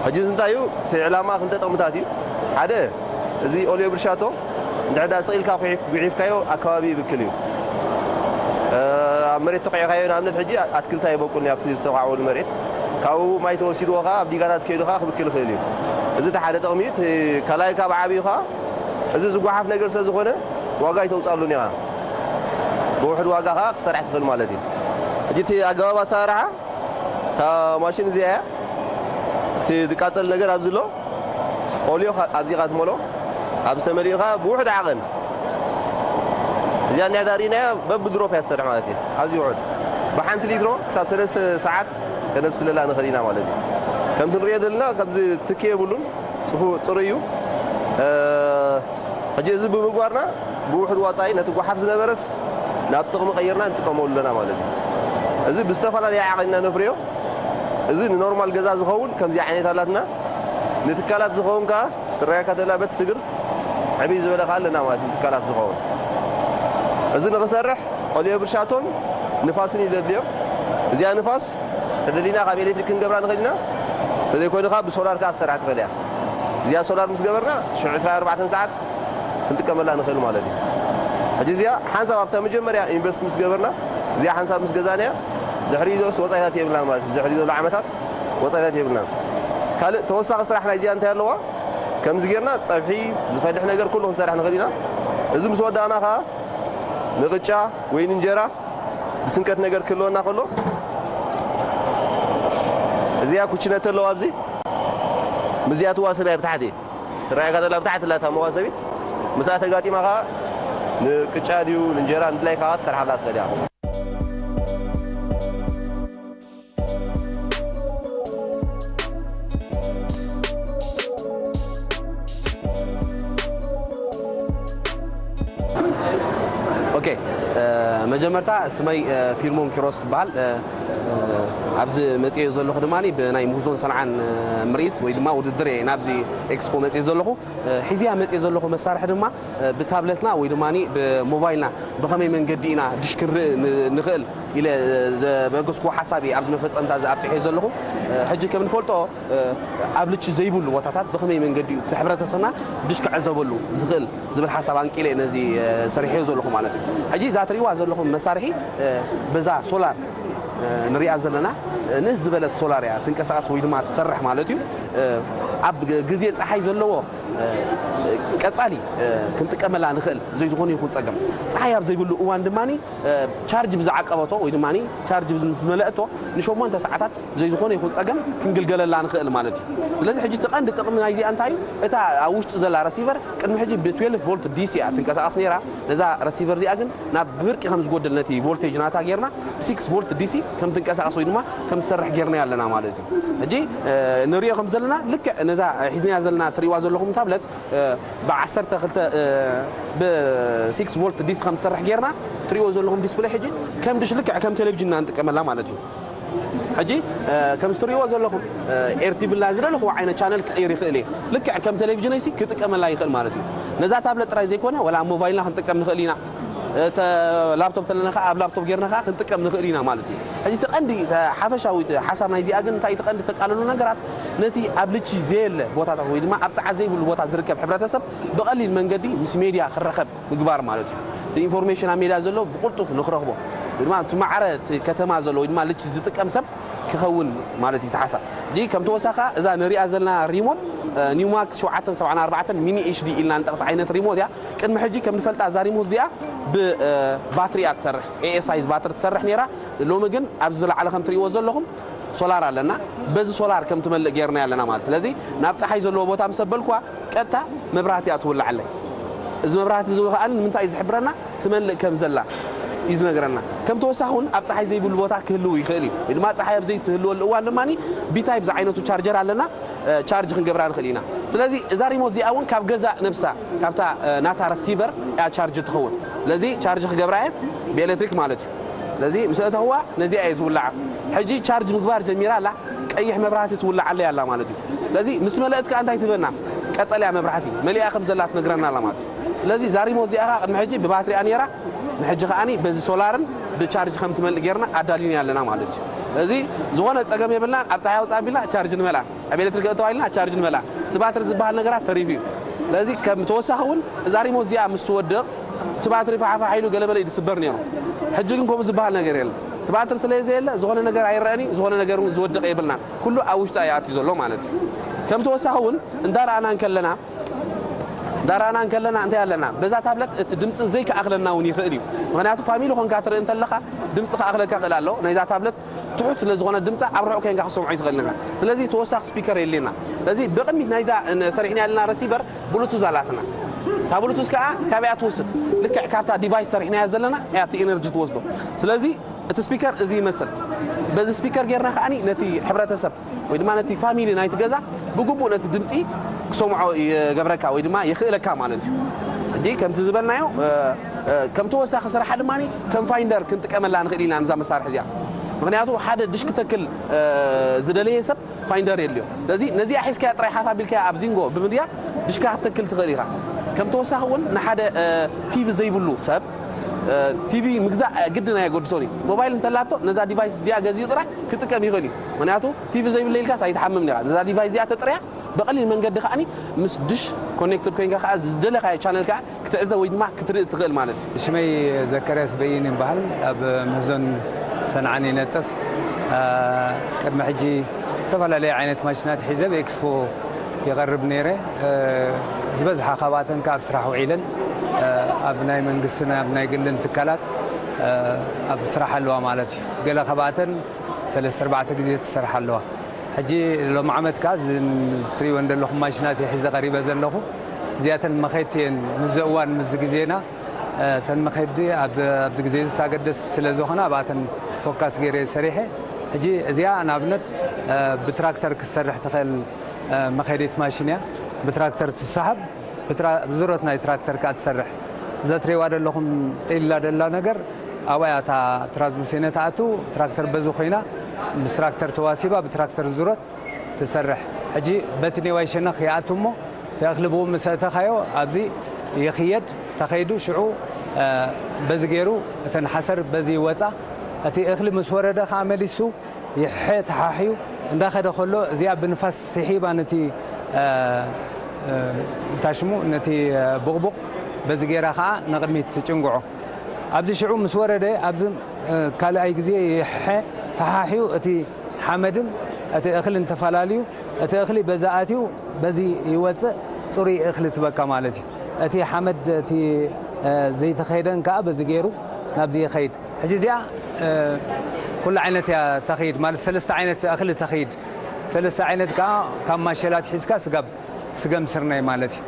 ሕጂ እዚ እንታይ እዩ እቲ ዕላማ? ክልተ ጥቕምታት እዩ። ሓደ እዚ ኦልዮ ብርሻቶ እንድሕር ዳ ስቕ ኢልካ ጉሒፍካዮ ኣከባቢ ይብክል እዩ። ኣብ መሬት ተቑዒኻዮ ንኣብነት ሕጂ ኣትክልቲ ኣይበቁልን ኣብቲ ዝተቋዕወሉ መሬት። ካብኡ ማይ ተወሲድዎ ከዓ ኣብ ዲጋታት ከይዱ ከዓ ክብክል ይኽእል እዩ። እዚ እቲ ሓደ ጥቕሚ እዩ። እቲ ካልኣይ ካብ ዓብዩ ከዓ እዚ ዝጓሓፍ ነገር ስለ ዝኾነ ዋጋ ኣይተውፅኣሉን ኢኻ። ብውሕድ ዋጋ ከዓ ክትሰርሕ ትኽእል ማለት እዩ። ሕጂ እቲ ኣገባብ ኣሰራርሓ እታ ማሽን እዚኣ እያ። እቲ ዝቃፀል ነገር ኣብዚ ኣሎ። ኦልዮ ኣብዚኻ ትመሎ። ኣብ ዝተመሊኡ ከዓ ብውሕድ ዓቐን እዚኣ እንድሕር ሪእናያ በብድሮፕ እያ ትሰርሕ ማለት እዩ። ኣዝዩ ውሕድ ብሓንቲ ሊትሮ ክሳብ ሰለስተ ሰዓት ከነብስለላ ንኽእል ኢና ማለት እዩ። ከምቲ ንሪኦ ዘለና ከምዚ ትኪ የብሉን። ፅፉ ፅሩይ እዩ። ሕጂ እዚ ብምግባርና ብውሕድ ዋፃኢ ነቲ ጓሓፍ ዝነበረስ ናብ ጥቕሚ ቀይርና ንጥቀመሉ ኣለና ማለት እዩ። እዚ ብዝተፈላለየ ዓቐን ኢና ነፍርዮ። እዚ ንኖርማል ገዛ ዝኸውን ከምዚ ዓይነት ኣላትና። ንትካላት ዝኸውን ከዓ ትረጋካ ተላ በት ስግር ዕብይ ዝበለ ከዓ ኣለና ማለት እዩ። ንትካላት ዝኸውን እዚ ንኽሰርሕ ኦልዮ ብርሻቶን ንፋስን እዩ ዘድልዮ። እዚኣ ንፋስ ተደሊና ካብ ኤሌክትሪክ ክንገብራ ንኽእል ኢና። ተዘይኮይኑ ከዓ ብሶላር ከዓ ትሰርሕ ትኽእል እያ። እዚኣ ሶላር ምስ ገበርና ሽዑ ዕስራን ኣርባዕተን ሰዓት ክንጥቀመላ ንኽእል ማለት እዩ። ሕጂ እዚኣ ሓንሳብ ኣብታ መጀመርያ ኢንቨስት ምስ ገበርና እዚኣ ሓንሳብ ምስ ገዛናያ ድሕሪ ዞስ ወፃኢታት የብልናን ማለት እዩ። ድሕሪ ዘሎ ዓመታት ወፃኢታት የብልናን። ካልእ ተወሳኺ ስራሕ ናይ እዚኣ እንታይ ኣለዋ? ከምዚ ጌርና ፀብሒ ዝፈልሕ ነገር ኩሉ ክንሰርሕ ንኽእል ኢና። እዚ ምስ ወዳእና ከዓ ንቕጫ ወይ ንእንጀራ ብስንቀት ነገር ክህልወና ከሎ እዚኣ ኩችነት ኣለዋ ኣብዚ ምስዚኣ ትዋሰብ እያ ብታሕቲ ትረኣየካ ዘላ ብታሕቲ ላታ መዋሰቢት ምስኣ ተጋጢማ ከዓ ንቅጫ ድዩ ንእንጀራ ንድላይ ከዓ ትሰርሓላ ትኽእል እያ። ኦኬ፣ መጀመርታ ስመይ ፊልሞን ኪሮስ ይበሃል። ኣብዚ መፅዮ ዘለኹ ድማ ብናይ ምህዞን ሰንዓን ምርኢት ወይ ድማ ውድድር እየ ናብዚ ኤክስፖ መፅዮ ዘለኹ። ሒዝያ መፅዮ ዘለኹ መሳርሒ ድማ ብታብለትና ወይ ድማ ብሞባይልና ብኸመይ መንገዲ ኢና ድሽ ክንርኢ ንኽእል ኢለ ዘበገስኩዎ ሓሳብ እየ ኣብዚ መፈፀምታ ኣብዚ ኣብፅሐዮ ዘለኹ። ሕጂ ከም ንፈልጦ ኣብ ልቺ ዘይብሉ ቦታታት ብኸመይ መንገዲ እዩ እቲ ሕብረተሰብና ድሽ ክዕዘበሉ ዝኽእል ዝብል ሓሳብ ኣንቂለ ነዚ ሰሪሐዮ ዘለኹ ማለት እዩ። ሕጂ እዛ ትሪእዋ ዘለኹም መሳርሒ በዛ ሶላር ንሪኣ ዘለና ንእስ ዝበለት ሶላር እያ ትንቀሳቐስ ወይ ድማ ትሰርሕ ማለት እዩ። ኣብ ግዜ ፀሓይ ዘለዎ ቀፃሊ ክንጥቀመላ ንኽእል ዘይዝኾነ ይኹን ፀገም ፀሓይ ኣብ ዘይብሉ እዋን ድማ ቻርጅ ብዝዓቀበቶ ወይ ድማ ቻርጅ ብዝመለእቶ ንሸሞንተ ሰዓታት ዘይዝኾነ ይኹን ፀገም ክንግልገለላ ንኽእል ማለት እዩ። ስለዚ ሕጂ እቲ ቀንዲ ጥቕሚ ናይዚኣ እንታይ እዩ? እታ ኣብ ውሽጢ ዘላ ረሲቨር ቅድሚ ሕጂ ብ ትዌልቭ ቮልት ዲሲ እያ ትንቀሳቐስ ነይራ። ነዛ ረሲቨር እዚኣ ግን ናብ ብፍርቂ ከም ዝጎድል ነቲ ቮልቴጅ ናታ ጌርና ብ ሲክስ ቮልት ዲሲ ከም ትንቀሳቐስ ወይ ድማ ከም ትሰርሕ ጌርናያ ኣለና ማለት እዩ። ሕጂ ንሪኦ ከም ዘለና ልክዕ ነዛ ሒዝናያ ዘለና ትሪእዋ ዘለኹም ታብለት ብ ዓሰርተ ክልተ ብ ሲክስ ቮልት ዲሲ ከም ትሰርሕ ጌርና ትሪእዎ ዘለኹም ዲስፕለይ ሕጂ ከም ድሽ ልክዕ ከም ቴሌቪዥን ኢና ንጥቀመላ ማለት እዩ። ሕጂ ከምዚ ትሪእዎ ዘለኹም ኤር ቲቪ ላ ዝደለኹዎ ዓይነት ቻነል ክቕይር ይኽእል እየ። ልክዕ ከም ቴሌቪዥነይሲ ክጥቀመላ ይኽእል ማለት እዩ። ነዛ ታብለት ጥራይ ዘይኮነ ዋላ ኣብ ሞባይልና ክንጥቀም ንኽእል ኢና። ላፕቶፕ ተለና ከዓ ኣብ ላፕቶፕ ጌርና ከዓ ክንጥቀም ንኽእል ኢና ማለት እዩ። ሕጂ እቲ ቀንዲ ሓፈሻዊ ሓሳብ ናይዚኣ ግን እንታይ እቲ ቀንዲ ተቃልሉ ነገራት ነቲ ኣብ ልቺ ዘየለ ቦታታት ወይ ድማ ኣብ ፀዓት ዘይብሉ ቦታ ዝርከብ ሕብረተሰብ ብቐሊል መንገዲ ምስ ሜድያ ክረኸብ ምግባር ማለት እዩ። እቲ ኢንፎርሜሽን ኣብ ሜድያ ዘሎ ብቕልጡፍ ንክረኽቦ ወይ ድማ እቲ ማዕረ እቲ ከተማ ዘሎ ወይ ድማ ልቺ ዝጥቀም ሰብ ክኸውን ማለት እዩ ተሓሳብ። ሕጂ ከም ተወሳኺ እዛ ንሪኣ ዘለና ሪሞት ኒውማክ ሸውዓተ ሰብዓ ኣርባዕተ ሚኒ ኤች ዲ ኢልና ንጠቕስ ዓይነት ሪሞት እያ። ቅድሚ ሕጂ ከም ንፈልጣ እዛ ሪሞት እዚኣ ብባትሪ እያ ትሰርሕ፣ ኤኤስኣይ ባትሪ ትሰርሕ ነይራ። ሎሚ ግን ኣብዚ ዝለዓለ ከም ትሪእዎ ዘለኹም ሶላር ኣለና። በዚ ሶላር ከም ትመልእ ጌርና ኣለና ማለት ስለዚ ናብ ፀሓይ ዘለዎ ቦታ ምስ ኣበልኩዋ ቀጥታ መብራህቲ እያ ትውልዓለይ። እዚ መብራህቲ እዚ ከዓ ንምንታይ እዩ ዝሕብረና? ትመልእ ከም ዘላ እዩ ዝነግረና። ከም ተወሳኺ እውን ኣብ ፀሓይ ዘይብሉ ቦታ ክህልው ይኽእል እዩ፣ ወይ ድማ ፀሓይ ኣብ ዘይትህልወሉ እዋን ድማ ቢታይፕ ዝዓይነቱ ቻርጀር ኣለና፣ ቻርጅ ክንገብራ ንኽእል ኢና። ስለዚ እዛ ሪሞት እዚኣ እውን ካብ ገዛ ነብሳ፣ ካብታ ናታ ረሲቨር እያ ቻርጅ ትኸውን። ስለዚ ቻርጅ ክገብራ እየ ብኤሌክትሪክ ማለት እዩ። ስለዚ ምስ ኣእተኽዋ ነዚኣ እየ ዝውልዓ። ሕጂ ቻርጅ ምግባር ጀሚራ ኣላ። ቀይሕ መብራህቲ ትውልዓለይ ኣላ ማለት እዩ። ስለዚ ምስ መለእት ከዓ እንታይ ትህበና? ቀጠልያ መብራህቲ መሊኣ ከም ዘላ ትነግረና ኣላ ማለት እዩ። ስለዚ እዛ ሪሞት እዚኣ ከዓ ቅድሚ ሕጂ ብባትሪኣ ነይራ፣ ንሕጂ ከዓኒ በዚ ሶላርን ብቻርጅ ከም ትመልእ ጌርና ኣዳሊና ኣለና ማለት እዩ። ስለዚ ዝኾነ ጸገም የብልናን። ኣብ ፀሓይ ኣውፅኣ ቢልና ቻርጅ ንመልኣ፣ ኣብ ኤሌክትሪክ እተዋ ኢልና ቻርጅ ንመልኣ። እቲ ባትሪ ዝበሃል ነገራት ተሪፉ እዩ። ስለዚ ከም ተወሳኺ እውን እዛ ሪሞት እዚኣ ምስ ትወድቕ እቲ ባትሪ ፋሕፋሕ ኢሉ ገለመለ እዩ ዝስበር ነይሩ። ሕጂ ግን ከምኡ ዝበሃል ነገር የለን። እቲ ባትሪ ስለ ዘየለ ዝኾነ ነገር ኣይረአን እዩ፣ ዝኾነ ነገር እውን ዝወድቕ የብልናን። ኩሉ ኣብ ውሽጣ እዩ ኣትዩ ዘሎ ማለት እዩ። ከም ተወሳኺ እውን እንዳረኣና እንከለና እንዳረኣና እንከለና እንታይ ኣለና? በዛ ታብለት እቲ ድምፂ ዘይከኣኽለና እውን ይኽእል እዩ። ምኽንያቱ ፋሚሊ ኮንካ ትርኢ እንተለኻ ድምፂ ከኣኽለካ ክእል ኣሎ። ናይዛ ታብለት ትሑት ስለ ዝኾነ ድምፃ ኣብ ርሑቕ ኮንካ ክሰምዖ ይትኽእል ኢኻ። ስለዚ ተወሳኺ ስፒከር የድልየና። ስለዚ ብቕድሚት ናይዛ ን-፣ ሰሪሕና ያለና ረሲቨር ብሉቱዝ ኣላትና። እታ ብሉቱዝ ከዓ ካበይ እያ ትወስድ? ልክዕ ካብታ ዲቫይስ ሰሪሕናያ ዘለና እያ እቲ ኤነርጂ ትወስዶ። ስለዚ እቲ ስፒከር እዚ ይመስል። በዚ ስፒከር ጌርና ከዓኒ ነቲ ሕብረተሰብ ወይ ድማ ነቲ ፋሚሊ ናይቲ ገዛ ብግቡእ ነቲ ድምፂ ክሰምዖ ይገብረካ ወይ ድማ የኽእለካ ማለት እዩ። ሕጂ ከምቲ ዝበልናዮ፣ እ፣ እ፣ ከም ተወሳኺ ስራሓ ድማ ከም ፋይንደር ክንጥቀመላ ንኽእል ኢና ነዛ መሳርሒ እዚኣ። ምኽንያቱ ሓደ ድሽ ክተክል፣ እ፣ ዝደለየ ሰብ ፋይንደር የድልዮ። ስለዚ ነዚኣ ሒዝካያ ጥራይ ሓፍ ኣቢልካያ ኣብ ዚንጎ ብምድያብ ድሽካ ክትተክል ትኽእል ኢኻ። ከም ተወሳኺ እውን ንሓደ፣ እ፣ ቲቪ ዘይብሉ ሰብ፣ እ፣ ቲቪ ምግዛእ ግድን ኣየገድሶን እዩ። ሞባይል እንተላቶ ነዛ ዲቫይስ እዚኣ ገዚኡ ጥራይ ክጥቀም ይኽእል እዩ። ምኽንያቱ ቲቪ ዘይብለ ኢልካስ ኣይትሓምምን ኢኻ። ነዛ ዲቫይስ እዚኣ ተጥርያ ብቐሊል መንገዲ ከዓኒ ምስ ድሽ ኮኔክትድ ኮይንካ ከዓ ዝደለኻዮ ቻነል ከዓ ክትዕዘብ ወይ ድማ ክትርኢ ትኽእል ማለት እዩ። ሽመይ ዘካርያስ በይን ይበሃል። ኣብ ምህዞን ሰንዓን ይነጥፍ። አ፣ ቅድሚ ሕጂ ዝተፈላለየ ዓይነት ማሽናት ሒዘ ብኤክስፖ ይቐርብ ነይረ። እ፣ ዝበዝሓ ካብኣተን ከኣ ኣብ ስራሕ ውዒለን፣ እ፣ ኣብ ናይ መንግስትን ኣብ ናይ ግልን ትካላት፣ እ፣ ኣብ ስራሕ ኣለዋ ማለት እዩ። ገለ ካብኣተን ሰለስተ ኣርባዕተ ግዜ ትሰርሓ ኣለዋ። ሕጂ ሎም ዓመት ከኣ እዚ ትርእይወን ዘለኹም ማሽናት እየ ሒዘ ቀሪበ ዘለኹ። እዚኣተን መኸድቲ እየን፣ ምስዚ እዋን ምስዚ ግዜና፣ እ፣ እተን መኸድቲ ኣብዚ፣ ኣብዚ ግዜ እዚ ኣገደስቲ ስለ ዝኾና ኣብኣተን ፎካስ ገይረ እየ ሰሪሐ። ሕጂ እዚኣ ንኣብነት፣ እ፣ ብትራክተር ክትሰርሕ ትኽእል፣ እ፣ መኸዲት ማሽን እያ። ብትራክተር ትሰሓብ፣ ብትራ-፣ ብዝሮት ናይ ትራክተር ከኣ ትሰርሕ። እዛ ትርእይዋ ዘለኹም ጢላ ደላ ነገር ኣብኣ እያ እታ ትራንስሚሴነ ትኣቱ። ትራክተር በዚ ኮይና ምስ ትራክተር ተዋሲባ ብትራክተር ዝሮት ትሰርሕ። ሕጂ በቲ ኔዋይ ሸነኽ ይኣቱ እሞ እቲ እኽሊ ብኡ ምስ ኣእተኻዮ ኣብዚ ይኽየድ፣ ተኸይዱ ሽዑ፣ እ፣ በዚ ገይሩ እተን ሓሰር በዚ ይወጻ። እቲ እኽሊ ምስ ወረደ ከኣ መሊሱ ይሐ ተሓሕዩ እንዳኸደ ከሎ እዚኣ ብንፋስ ስሒባ ነቲ፣ እ፣ እ፣ እንታይ ሽሙ ነቲ፣ እ፣ ቡቕቡቕ በዚ ገይራ ከኣ ንቕድሚት ትጭንግዖ። ኣብዚ ሽዑ ምስ ወረደ ኣብዚ፣ እ፣ ካልኣይ ግዜ ይሐ ተሓሕዩ እቲ ሓመድን እቲ እኽልን ተፈላልዩ እቲ እኽሊ በዚ ኣትዩ በዚ ይወጽእ ጽሩይ እኽሊ ትበካ ማለት እዩ። እቲ ሓመድ እቲ፣ እ፣ ዘይተኸይደን ከኣ በዚ ገይሩ ናብዚ ይኸይድ። ሕጂ እዚኣ፣ እ፣ ኩሉ ዓይነት እያ ተኸይድ ማለት ሰለስተ ዓይነት እኽሊ ተኸይድ። ሰለስተ ዓይነት ከኣ ካብ ማሸላት ሒዝካ ስጋብ ስገም ስርናይ ማለት እዩ።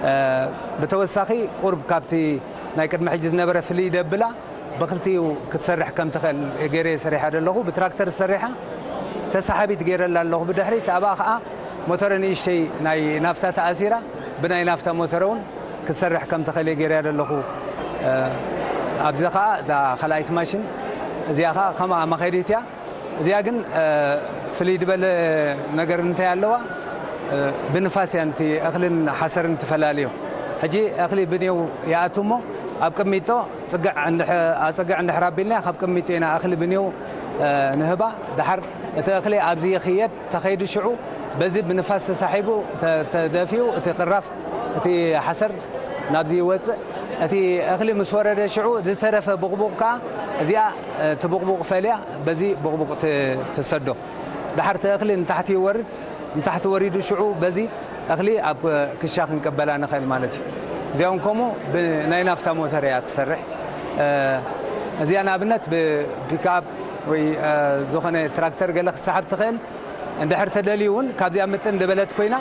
እ፣ ብተወሳኺ ቁርብ ካብቲ ናይ ቅድሚ ሕጂ ዝነበረ ፍልይ ደብላ ብኽልቲኡ ክትሰርሕ ከም ትኽእል ገይረ ሰሪሓ ዘለኹ። ብትራክተር ሰሪሓ ተሳሓቢት ገይረላ ኣለኹ። ብድሕሪት ኣብኣ ኸኣ ሞተረ ንእሽተይ ናይ ናፍታ ተኣሲራ ብናይ ናፍታ ሞተረ እውን ክትሰርሕ ከም ትኽእል እየ ገይረያ ዘለኹ። እ፣ ኣብዚ ኸኣ እዛ ካልኣይቲ ማሽን እዚኣ ኸኣ ከምኣ መኸዲት እያ። እዚኣ ግን፣ እ፣ ፍልይ ዝበለ ነገር እንታይ ኣለዋ? እ፣ ብንፋስ እያ ነቲ እኽልን ሓሰርን ትፈላልዮ። ሕጂ እኽሊ ብኔው ይኣቱ እሞ ኣብ ቅሚጦ ጽግዕ እንድሕ-፣ ኣጽግዕ እንድሕር ኣቢልና ካብ ቅሚጦ ኢና እኽሊ ብኔው፣ እ፣ ንህባ። ደሓር እቲ እኽሊ ኣብዚ ይኽየድ፣ ተኸይዱ ሽዑ በዚ ብንፋስ ተሳሒቡ ተ-፣ ተደፊኡ እቲ ቅራፍ እቲ ሓሰር ናብዚ ይወጽእ። እቲ እኽሊ ምስ ወረደ ሽዑ ዝተረፈ ቡቕቡቕ ከኣ እዚኣ፣ እ፣ እቲ ቡቕቡቕ ፈልያ በዚ ቡቕቡቕ ት-፣ ትሰዶ። ደሓር እቲ እኽሊ ንታሕቲ ይወርድ፣ ንታሕቲ ወሪዱ ሽዑ በዚ እኽሊ ኣብ ክሻ ክንቅበላ ንኽእል ማለት እዩ። እዚኣ እውን ከምኡ ብናይ ናፍታ ሞተር እያ ትሰርሕ። እ፣ እዚኣ ንኣብነት ብፒክኣፕ ወይ፣ እ፣ ዝኾነ ትራክተር ገለ ክትሰሓብ ትኽእል። እንድሕር ተደልዩ እውን ካብዚኣ ምጥን ዝበለት ኮይና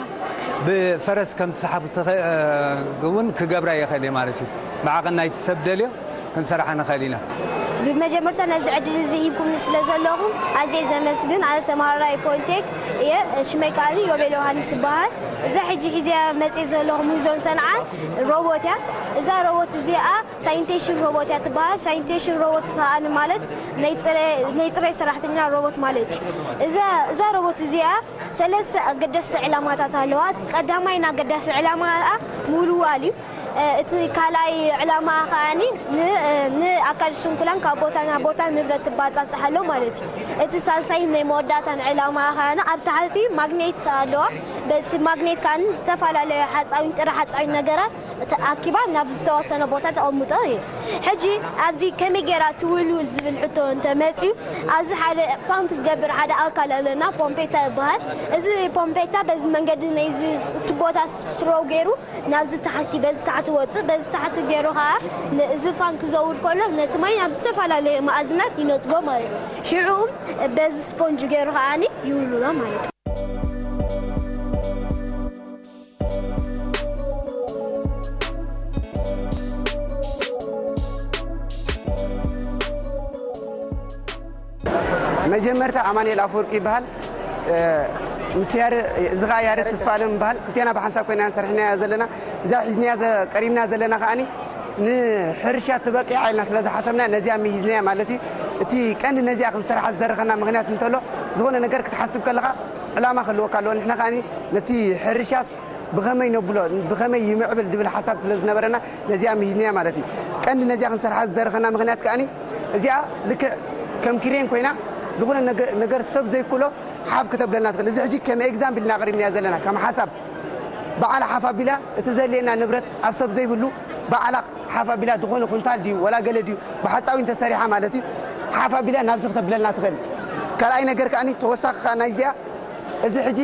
ብፈረስ ከም ትሰሓብ ትኸ-፣ እውን ክገብራ ይኽእል እየ ማለት እዩ። ብዓቐን ናይቲ ሰብ ደልዮ ክንሰርሓ ንኽእል ኢና። ብመጀመርታ ነዚ ዕድል እዚ ሂብኩምኒ ስለ ዘለኹም ኣዝየ ዘመስግን። ኣነ ተመሃራይ ፖሊቴክ እየ። ሽመይ ከኣ ዮቤል ዮሃንስ ይበሃል። እዛ ሕጂ ሒዘያ መፅየ ዘለኹ ምህዞን ሰንዓ ሮቦት እያ። እዛ ሮቦት እዚኣ ሳኒቴሽን ሮቦት እያ ትበሃል። ሳኒቴሽን ሮቦት ሰኣኒ ማለት ናይ ፅሬ- ናይ ፅሬት ሰራሕተኛ ሮቦት ማለት እዩ። እዛ እዛ ሮቦት እዚኣ ሰለስተ ኣገደስቲ ዕላማታት ኣለዋ። እቲ ቀዳማይን ኣገዳሲ ዕላማ ምውልዋል እዩ። እቲ ካልኣይ ዕላማ ከኣኒ ንኣካል ስንኩላን ካብ ቦታ ናብ ቦታ ንብረት ትባፃፃሓሎ ማለት እዩ። እቲ ሳልሳይን ናይ መወዳእታን ዕላማ ከኣኒ ኣብ ታሕቲ ማግኔት ኣለዋ። በቲ ማግኔት ከኣኒ ዝተፈላለዩ ሓፃዊን ጥረ ሓፃዊን ነገራት ተኣኪባ ናብ ዝተወሰነ ቦታ ተቐምጦ እዩ። ሕጂ ኣብዚ ከመይ ገይራ ትውልውል ዝብል ሕቶ እንተመፅዩ ኣብዚ ሓደ ፓምፕ ዝገብር ሓደ ኣካል ኣለና፣ ፖምፔታ ይበሃል። እዚ ፖምፔታ በዚ መንገዲ ናይዚ ቱቦታት ስትሮው ገይሩ ናብዚ ታሕቲ በዚ ታሕቲ ወፅእ በዚ ታሕቲ ገይሩ ከዓ እዚ ፋን ክዘውር ከሎ ነቲ ማይ ናብ ዝተፈላለዩ መኣዝናት ይነፅጎ ማለት እዩ። ሽዑ በዚ ስፖንጅ ገይሩ ከዓ ይውልሎ ማለት እዩ። መጀመርታ ኣማኑኤል ኣፈወርቂ ይበሃል። ምስ ያረ እዚ ኸዓ ያሬድ ተስፋ ኣለም ይበሃል። ክልቴና ብሓንሳብ ኮይና ንሰርሕናያ ዘለና እዛ ሒዝናያ ቀሪብና ዘለና ከዓኒ ንሕርሻ ትበቅዕ ኢልና ስለ ዝሓሰብና ነዚኣ ምሂዝናያ ማለት እዩ። እቲ ቀንዲ ነዚኣ ክንሰርሓ ዝደረኸና ምኽንያት እንተሎ ዝኾነ ነገር ክትሓስብ ከለኻ ዕላማ ክህልወካ ኣለዎ። ንሕና ከዓኒ ነቲ ሕርሻስ ብኸመይ ነብሎ ብኸመይ ይምዕብል ዝብል ሓሳብ ስለ ዝነበረና ነዚኣ ምሂዝናያ ማለት እዩ። ቀንዲ ነዚኣ ክንሰርሓ ዝደረኸና ምኽንያት ከዓኒ እዚኣ ልክዕ ከም ክሬን ኮይና ዝኾነ ነገር ሰብ ዘይክእሎ ሓፍ ክተብለና ትኽእል። እዚ ሕጂ ከም ኤግዛምፕል ኢና ኣቕሪብናያ ዘለና ከም ሓሳብ ባዕላ ሓፍ ኣቢላ እቲ ዘድልየና ንብረት ኣብ ሰብ ዘይብሉ ባዕላ ሓፍ ኣቢላ ዝኾነ ኩንታል ድዩ ወላ ገለ ድዩ ብሓፃዊን ተሰሪሓ ማለት እዩ ሓፍ ኣቢላ ናብዚ ክተብለና ትኽእል። ካልኣይ ነገር ከዓኒ ተወሳኺ ከዓ ናይዚኣ እዚ ሕጂ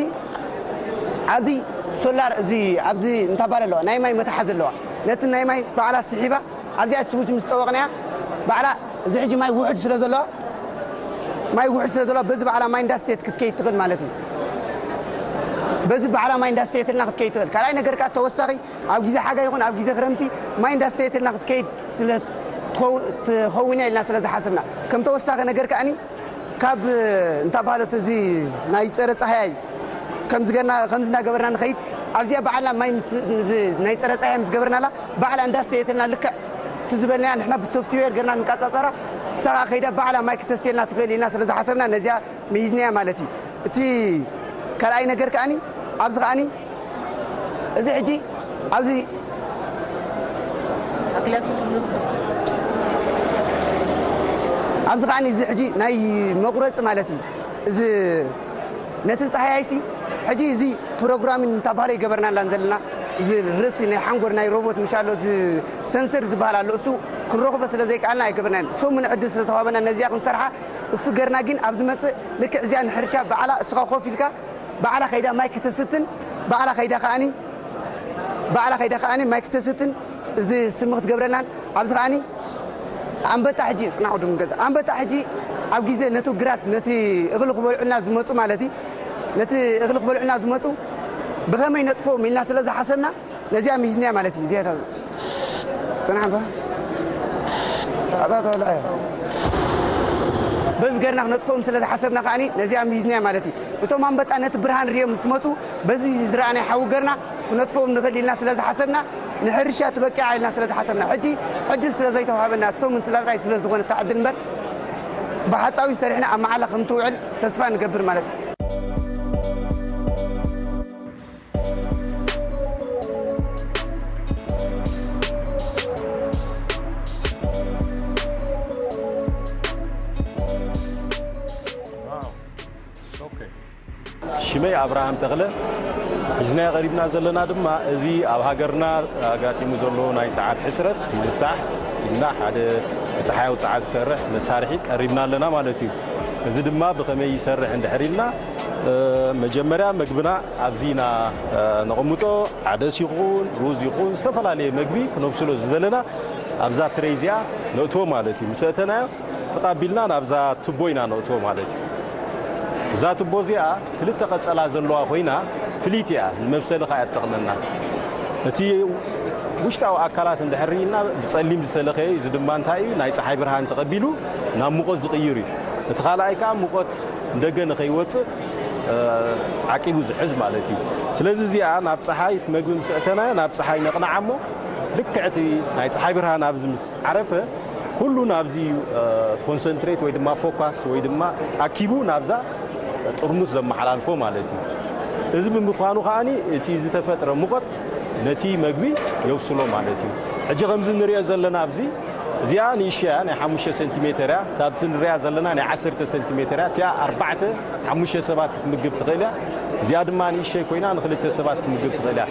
ኣብዚ ሶላር እዚ ኣብዚ እንታባል ኣለዋ ናይ ማይ መተሓዝ ኣለዋ ነቲ ናይ ማይ ባዕላ ስሒባ ኣብዚኣ ስዊች ምስ ጠወቕናያ ባዕላ እዚ ሕጂ ማይ ውሕድ ስለ ዘለዋ ማይ ውሕድ ስለ ዘለዋ በዚ ባዕላ ማይ እንዳስተየት ክትከይድ ትኽእል ማለት እዩ። በዚ ባዕላ ማይ እንዳስተየትልና ክትከይድ ትኽእል። ካልኣይ ነገር ከዓ ተወሳኺ ኣብ ግዜ ሓጋ ይኹን ኣብ ግዜ ክረምቲ ማይ እንዳስተየትልና ክትከይድ ስለ ትኸውን እያ ኢልና ስለ ዝሓስብና ከም ተወሳኺ ነገር ከዓኒ ካብ እንታባህለት እዚ ናይ ፀረ ፀሃያይ ከምዚ ገርና ከምዚ እናገበርና ንኸይድ ኣብዚኣ ባዕልና ማይ ናይ ፀረ ፀሃያይ ምስ ገበርናላ ባዕላ እንዳስተየትልና ልክዕ እቲ ዝበልናያ ንሕና ብሶፍትዌር ገርና ንቃፃፀራ ሰኻ ከይዳ ባዕላ ማይ ክተስየልና ትኽእል ኢልና ስለ ዝሓሰብና ነዚኣ ምሂዝናያ ማለት እዩ። እቲ ካልኣይ ነገር ከዓኒ ኣብዚ ከዓኒ እዚ ሕጂ ኣብዚ ኣብዚ ከዓኒ እዚ ሕጂ ናይ መቁረፂ ማለት እዩ። እዚ ነቲ ፀሃያይሲ ሕጂ እዚ ፕሮግራሚን እንታባህለ ይገበርናላን ዘለና እዚ ርእሲ ናይ ሓንጎር ናይ ሮቦት ምሻሎ እዚ ሰንሰር ዝበሃል ኣሎ እሱ ክንረኽቦ ስለ ዘይከኣልና ኣይገበርናን። ሰሙን ዕድል ስለተዋህበና ነዚኣ ክንሰርሓ እሱ ገርና ግን ኣብ ዝመፅእ ልክዕ እዚኣ ንሕርሻ ባዕላ እስኻ ኮፍ ኢልካ ባዕላ ከይዳ ማይ ክተስትን ባዕላ ከይዳ ከዓኒ ባዕላ ከይዳ ከዓኒ ማይ ክተስትን እዚ ስሚ ክትገብረልናን ኣብዚ ከዓኒ ኣንበጣ ሕጂ ጽናሕ ወዲ ምገዛ ኣንበጣ ሕጂ ኣብ ግዜ ነቲ ግራት ነቲ እኽሊ ክበልዑልና ዝመፁ ማለት እዩ ነቲ እኽሊ ክበልዑልና ዝመፁ ብኸመይ ነጥፎም ኢልና ስለ ዝሓሰብና ነዚኣ ምሂዝናያ ማለት እዩ። እዚኣ ጽናሕ እባ ኣታ ተወልዐ በዚ ገርና ክነጥፎም ስለ ዝሓሰብና ከዓኒ ነዚኣ ምሂዝናያ ማለት እዩ። እቶም ኣንበጣ ነቲ ብርሃን ሪኦም ምስ መፁ በዚ ዝረኣናይ ሓዊ ገርና ክነጥፎም ንኽእል ኢልና ስለ ዝሓሰብና ንሕርሻ ትበቂዓ ኢልና ስለ ዝሓሰብና ሕጂ ዕድል ስለ ዘይተዋሃበና ሰሙን ስለ ጥራይ ስለ ዝኾነ እታ ዕድል እምበር ብሓፃዊን ሰሪሕና ኣብ መዓላ ከም ትውዕል ተስፋ ንገብር ማለት እዩ። ሽመይ ኣብርሃም ተኽለ። ሒዝናዮ ቀሪብና ዘለና ድማ እዚ ኣብ ሃገርና ኣጋጢሙ ዘሎ ናይ ጸዓት ሕጽረት ንምፍታሕ ኢልና ሓደ ብጸሓያዊ ጸዓት ዝሰርሕ መሳርሒ ቀሪብና ኣለና ማለት እዩ። እዚ ድማ ብኸመይ ይሰርሕ እንድሕር ኢልና መጀመርያ መግብና ኣብዚ ኢና ነቐምጦ። ዓደስ ይኹን ሩዝ ይኹን ዝተፈላለየ መግቢ ክነብስሎ ዝደለና ኣብዛ ትሬይ እዚኣ ነእትዎ ማለት እዩ። ምስ ኣእተናዮ ተቓቢልና ናብዛ ቱቦ ኢና ነእትዎ ማለት እዩ። እዛ ቱቦ እዚኣ ክልተ ቀጸላ ዘለዋ ኮይና ፍልይቲ እያ። ንመብሰሊ ከኣ እያ ትጠቕመና። እቲ ውሽጣዊ ኣካላት እንድሕር ርኢና ብጸሊም ዝተለኸየ እዩ። እዚ ድማ እንታይ እዩ? ናይ ጸሓይ ብርሃን ተቐቢሉ ናብ ሙቐት ዝቕይር እዩ። እቲ ካልኣይ ከዓ ሙቐት እንደገ ንኸይወፅእ ዓቂቡ ዝሕዝ ማለት እዩ። ስለዚ እዚኣ ናብ ፀሓይ መግቢ ምስ እተና ናብ ፀሓይ ነቕንዓ እሞ ልክዕቲ ናይ ፀሓይ ብርሃን ኣብዚ ምስ ዓረፈ ኩሉ ናብዚ ኮንሰንትሬት ወይ ድማ ፎካስ ወይ ድማ ኣኪቡ ናብዛ ጥርሙስ ዘመሓላልፎ ማለት እዩ። እዚ ብምዃኑ ከዓኒ እቲ ዝተፈጥረ ሙቐት ነቲ መግቢ የብስሎ ማለት እዩ። ሕጂ ከምዚ ንሪኦ ዘለና ኣብዚ እዚኣ ንእሽያ ናይ ሓሙሽተ ሰንቲሜተር እያ። ካብዚ ንሪኣ ዘለና ናይ ዓሰርተ ሰንቲሜተር እያ። እቲኣ ኣርባዕተ ሓሙሽተ ሰባት ክትምግብ ትኽእል እያ። እዚኣ ድማ ንእሽተይ ኮይና ንክልተ ሰባት ክትምግብ ትኽእል እያ።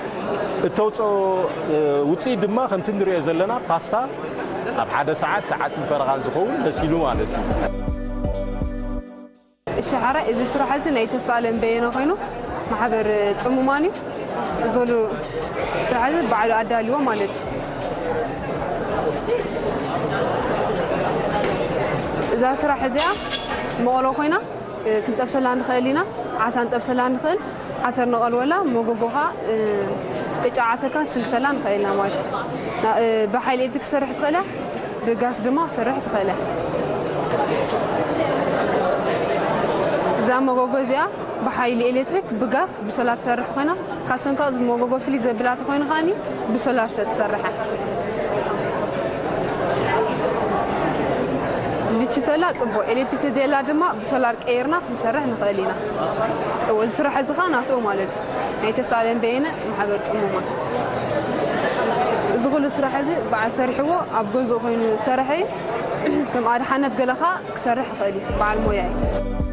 እተውፅኦ ውፅኢት ድማ ከምቲ ንሪኦ ዘለና ፓስታ ኣብ ሓደ ሰዓት ሰዓትን ፈረቓን ዝኸውን በሲሉ ማለት እዩ። እሺ ሓራይ፣ እዚ ስራሕ እዚ ናይ ተስፋ ኣለም በየነ ኮይኑ ማሕበር ፅሙማን እዩ። እዞሉ ስራሕ እዚ ባዕሉ ኣዳልዎ ማለት እዩ። እዛ ስራሕ እዚኣ መቐሎ ኮይና ክንጠብሰላ ንኽእል ኢና። ዓሳ ንጠብሰላ ንኽእል፣ ዓሰር ነቐልወላ፣ መጎጎኻ ቅጫ ዓሰርካ ስልተላ ንኽእል ኢና ማለት እዩ። ብሓይሊ ኤሌክትሪክ ክሰርሕ ትኽእል እያ። ብጋስ ድማ ክሰርሕ ትኽእል እያ። እዛ መጎጎ እዚኣ ብሓይሊ ኤሌክትሪክ ብጋስ ብሶላር ትሰርሕ ኮይና ካብተን ካብዚ መጎጎ ፍልይ ዘብላ ተኮይኑ ከዓኒ ብሶላር ስለ ትሰርሕ እያ። ልችተላ ፅቡቅ ኤሌክትሪክ ተዘየላ ድማ ብሶላር ቀይርና ክንሰርሕ ንኽእል ኢና። እዚ ስራሕ እዚ ከዓ ናትኡ ማለት እዩ። ናይ ተስፋ ኣለም በየነ ማሕበር ፅሙማ እዚ ኩሉ ስራሕ እዚ በዓል ሰሪሕዎ ኣብ ገዝኡ ኮይኑ ዝሰርሐ እዩ። ከም ኣድሓነት ገለ ከዓ ክሰርሕ ይኽእል እዩ። በዓል ሞያ እዩ።